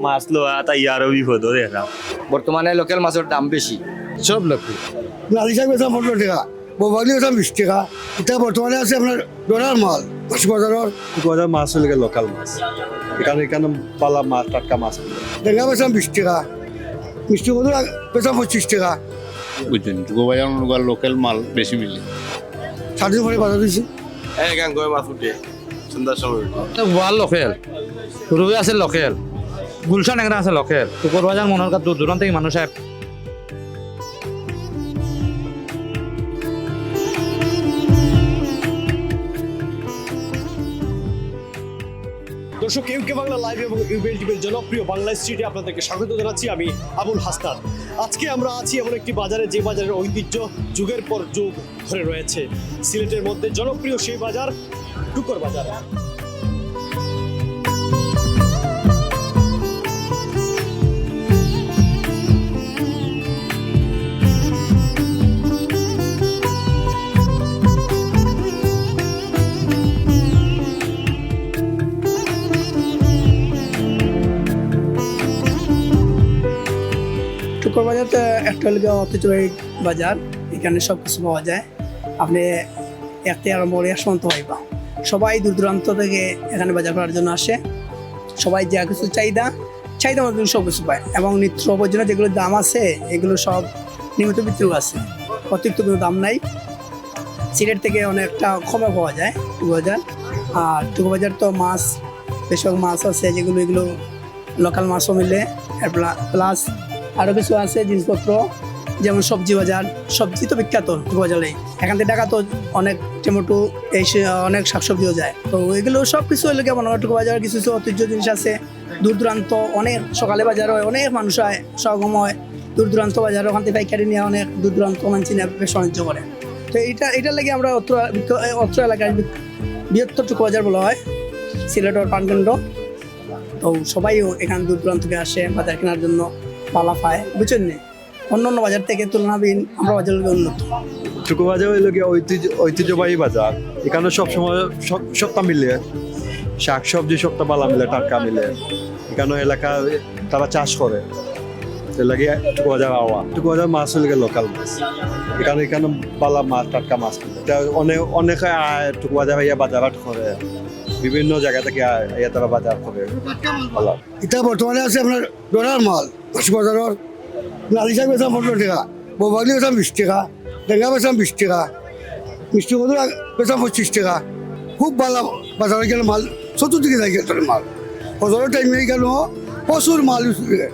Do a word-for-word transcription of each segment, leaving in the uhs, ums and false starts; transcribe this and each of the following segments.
মাছ লওয়া তাই আরো বিপদ দেখলাম। বর্তমানে লোকাল মাছের দাম বেশি। সব লোকাল। লালি শাক বেচা পনেরো টাকা, বৌবাগলি বেচা বিশ টাকা। এটা বর্তমানে আছে আপনার ডলার মাল, মাছ বাজারর। টুকু বাজার মাছ হইলে লোকাল মাছ, এখানে এখানে বালা মাছ, টাটকা মাছ। টেঙ্গা বেচা বিশ টাকা, মিষ্টি কদুর বেচা পঁচিশ টাকা। বুঝছেন, টুকু বাজার মনে করেন লোকাল মাল বেশি মিলে। সাড়ে তিন পরে বাজার দিছি। হ্যাঁ, গাঙ্গয় মাছ উঠে সন্ধ্যার সময় উঠে। তো ওয়াল লোকাল, রুই আছে লোকাল, গুলশান এখানে আছে লোকাল। টুকুর বাজার মনে হয় দূর দূরান্ত থেকে মানুষ আয়। দর্শক, ইউকে বাংলা লাইভ এবং ইউবিএল টিভির জনপ্রিয় বাংলা স্ট্রিটে আপনাদেরকে স্বাগত জানাচ্ছি আমি আবুল হাসনাত। আজকে আমরা আছি এমন একটি বাজারে, যে বাজারের ঐতিহ্য যুগের পর যুগ ধরে রয়েছে। সিলেটের মধ্যে জনপ্রিয় সেই বাজার টুকর বাজার। টুকর বাজার তো একটা হলো গিয়ে ঐতিহ্যবাহী বাজার, এখানে সব কিছু পাওয়া যায়। আপনি এক থেকে আরম্ভ করে এক পর্যন্ত পাইবা। সবাই দূর দূরান্ত থেকে এখানে বাজার করার জন্য আসে। সবাই যা কিছু চাহিদা, চাহিদা মতো সব কিছু পায়। এবং নিত্য প্রয়োজনীয় যেগুলো দাম আছে, এগুলো সব নিয়মিত বিক্রি আছে, অতিরিক্ত কোনো দাম নাই। সিলেট থেকে অনেকটা কমে পাওয়া যায় টুকু বাজার। আর টুকু বাজার তো মাছ, বেশিরভাগ মাছ আছে যেগুলো, এগুলো লোকাল মাছও মিলে। আর প্লা-, প্লাস আরও কিছু আছে জিনিসপত্র, যেমন সবজি বাজার। সবজি তো বিখ্যাত টুকু বাজারেই। এখান থেকে ঢাকা তো অনেক টমেটো, এই সে অনেক শাকসবজিও যায়। তো এগুলো সব কিছু হইলে কেমন আমার টুকু বাজারে কিছু কিছু ঐতিহ্য জিনিস আছে। দূর দূরান্ত অনেক, সকালে বাজার হয়, অনেক মানুষ হয়, সমাগম হয়। দূর দূরান্ত বাজার, ওখান থেকে পাইকারি নিয়ে অনেক দূর দূরান্ত মানুষ নিয়ে ব্যবসা বাণিজ্য করে। তো এটা, এটার লাগি আমরা অত্র, অত্র এলাকার বৃহত্তর টুকু বাজার বলা হয় সিলেটের প্রাণকেন্দ্র। তো সবাইও এখানে দূর দূরান্ত থেকে আসে বাজার কেনার জন্য, বালা পায়, বুঝছেন নি? অন্য অন্য বাজার থেকে তুলনাবিহীন আমরা বাজার উন্নত। টুকু বাজার হইল গিয়ে ঐতিহ্য, ঐতিহ্যবাহী বাজার। এখানে সব সময় সব, সবটা মিলে, শাক সবজি সবটা বালা মিলে, টাটকা মিলে। এখানে এলাকা তারা চাষ করে, এর লাগি টুকু বাজার আওয়া। টুকু বাজার মাছ হইল গিয়ে লোকাল মাছ, এখানে, এখানে বালা মাছ, টাটকা মাছ মিলে। এটা অনেক, অনেকে আয় টুকু বাজার আইয়া বাজার হাট করে, বিভিন্ন জায়গা থেকে আয়, আইয়া তারা বাজার করে। ভালা। এটা বর্তমানে আছে আপনার ডলার মাল, মাছ বাজারর লালি শাক বেচা পনেরো টাকা, বৌবাগলি বেচা বিশ টাকা, টেঙ্গা বেচা বিশ টাকা, মিষ্টি কদুর বেচা পঁচিশ টাকা। খুব বালা বাজারো গেলে মাল, চতুর্দিকে যায় গেলে মাল। ফজরর টাইমে গেল প্রচুর মাল উঠে।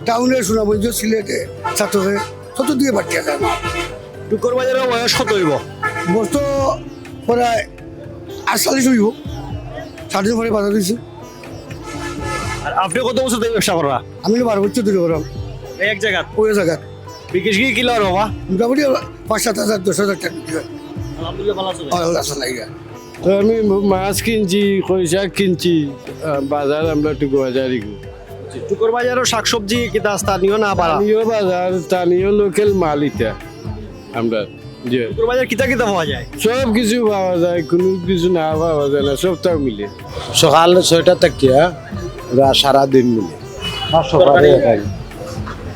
টাউনে, সুনামগঞ্জ, সিলেটে, ছাত্ররে, চতুর্দিকে বাড়তে যায় মাল। টুকর বাজারর বয়স কত হইব? বয়স তো প্রায় আটচল্লিশ হইব। ষাটের উপরে বাজার হইছে। আর আপনি কত বছর ধরে ব্যবসা করা? আমি তো বারো বছর ধরে করাম। এই এক জায়গাত? ওই জায়গাত। বিক্রি কি কিলো আর বাবা? মোটামুটি পাঁচ সাত হাজার, দশ হাজার টাকা বিক্রি হয়। আলহামদুলিল্লাহ, ভালা আছে। আল্লাহ রাস্তা লাগে। তো আমি মাছ কিনছি, কই শাক কিনছি, আহ, বাজার আমরা টুকু বাজারই করি। টুকর বাজারও শাকসবজি কিতা স্থানীয় না পারা? স্থানীয় বাজার, স্থানীয় লোকাল মাল ইটা আমরা। জি। টুকর বাজার কিতা কিতা পাওয়া যায়? সব কিছু পাওয়া যায়, কোনো কিছু না পাওয়া যায় না, সবটাও মিলে। সকাল ছয়টা থাকিয়া রাত সারা দিন মিলে। আর সকালে তরকারি? এখানে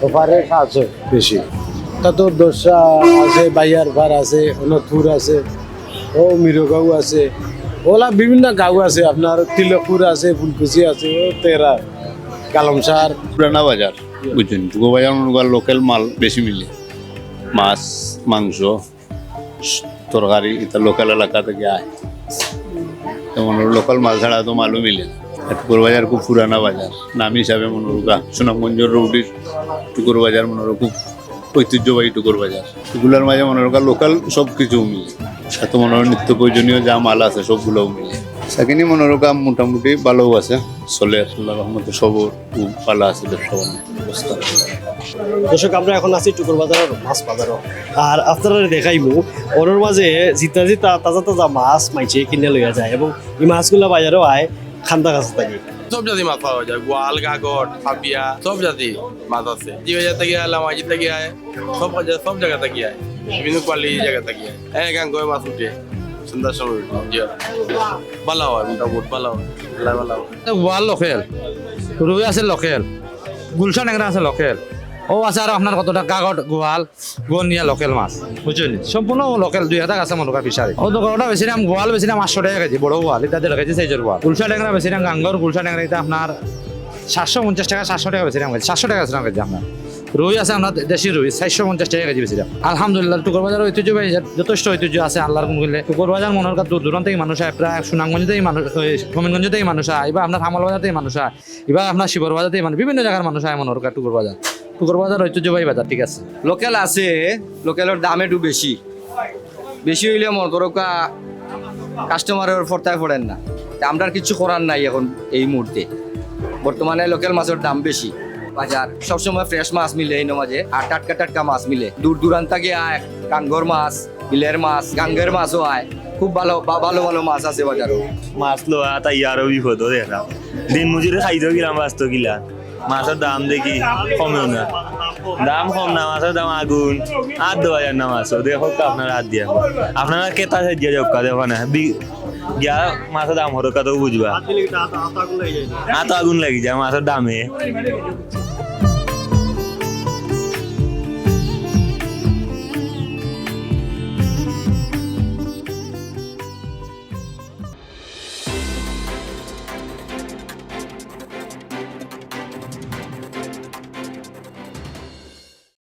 অফারে আছে বেশি। তা তো দোসা আছে, বাইয়ার ফার আছে, অনদপুর আছে, ও মিরগাঁও আছে, ওলা বিভিন্ন গাঁও আছে, আপনার তিলকপুর আছে, ফুলকুচি আছে, ও তেরা, গালমসার। পুরানা বাজার, বুঝছেন, টুকু বাজার মনে করেন লোকাল মাল বেশি মিলে, মাছ, মাংস, তরকারি, এটা লোকাল এলাকা থেকে আয়। তো মনে হয় লোকাল মাল ছাড়া তো মালও মিলে না। আর টুকুর বাজার খুব পুরানা বাজার, নাম হিসাবে মনে হয় সুনামগঞ্জর রৌডির টুকুর বাজার মনে হয় খুব ঐতিহ্যবাহী টুকুর বাজার। এগুলার মাঝে মনে হয় লোকাল সব কিছু মিলে, সাথে মনে হয় নিত্য প্রয়োজনীয় যা মাল আছে সবগুলোও মিলে। সেখানে মনে হয় মোটামুটি ভালোও আছে, চলে, আল্লাহর রহমতে সবর খুব ভালো আছে ব্যবসা বাণিজ্য অবস্থা। দর্শক, আমরা এখন আছি টুকুর বাজারর মাছ বাজারো। আর আপনারারে দেখাইমু, ওর মাঝে জিতা জিতা তাজা তাজা মাছ মাইনষে কিনে লইয়া যায় এবং এই মাছগুলা বাজারো আয় খান্দা কাছা থাকি। সব জাতি মাছ পাওয়া যায়, গোয়াল, গাগর, ফাপিয়া, সব জাতি মাছ আছে। জিবাজার থাকি আয়, লামাজি থাকি আয়, সব জায়গা, সব জায়গা থাকি আয়, বিভিন্ন কোয়ালিটির জায়গা থাকি আয়। হ্যাঁ, গাঙ্গয় মাছ উঠে, সন্ধ্যার সময় উঠে, জি। ভালা হয়, মোটামুটি ভালা হয়, আল্লাহ ভালা হয়। ওয়াল লোকাল, রুই আছে লোকাল, গুলশা ট্যাংরা আছে লোকাল, ও আছে আর আপনার কতটা কাগট, গোয়াল, গনিয়া লোকাল মাছ, বুঝছইন নি? সম্পূর্ণ লোকাল, দুই হাজার আছে মনে করেন ফিশারি। ও তো ওটা বেশি দাম, গোয়াল বেশি দাম আটশো টাকা কেজি, বড় গোয়াল, এটা দেড় কেজি সাইজের গোয়াল। গুলশা ট্যাংরা বেশি দাম, গাঙ্গর গুলশা ট্যাংরা, এটা আপনার সাতশো পঞ্চাশ টাকা, সাতশো টাকা বেশি দাম কেজি, সাতশো টাকা বেশি দাম কেজি আপনার। রুই আছে আপনার দেশি রুই, চারশো পঞ্চাশ টাকা কেজি বেশি দাম। আলহামদুলিল্লাহ, টুকুর বাজার ঐতিহ্যবাহী, যথেষ্ট ঐতিহ্য আছে আল্লাহর গুণ করলে। টুকুর বাজার মনে করেন দূর দূরান্ত থেকে মানুষ আয়, প্রায় সুনামগঞ্জ থেকে মানুষ, ওই গোবিন্দগঞ্জ থেকে মানুষ আয়, এবার আপনার হামালবাজার থেকে মানুষ আয়, এবার আপনার শিবর বাজার থেকে মানুষ, বিভিন্ন জায়গার মানুষ আয় মনে করেন টুকুর বাজার। টুকুর বাজার ঐতিহ্যবাহী বাজার, ঠিক আছে। লোকাল আছে, লোকালর দাম একটু বেশি, বেশি অইলে মনে করউক্কা কাস্টমারর ফর্তায় পড়ের না। তে আমরার কিচ্ছু করার নাই এখন এই মুহূর্তে। বর্তমানে লোকাল মাছর দাম বেশি। বাজার সবসময় ফ্রেশ মাছ মিলে এই মাঝে, আর টাটকা টাটকা মাছ মিলে। দূর দূরান্ত থাকি আয়, গাঙ্গর মাছ, বিলের মাছ, গাঙ্গের মাছও আয়। খুব ভালো, ভা-, ভালো ভালো মাছ আছে বাজারো। মাছ লওয়া তাই আরো বিপদ দেখা। দিন মজুরি খাইতেও গেলাম, বাঁচতেও গেলাম। মাছর দাম দেখি কমেও না, দাম কম না, মাছর দাম আগুন, আর দেওয়া যায় না মাছ। দেখউক্কা আপনারা হাত দিয়া, আপনারা ক্রেতা সাইজে যাউক্কা, দেখো না, বি-, গিয়া মাছর দাম হরকা তো বুঝবা। হাত আগুন লাগি যায় মাছর দামে।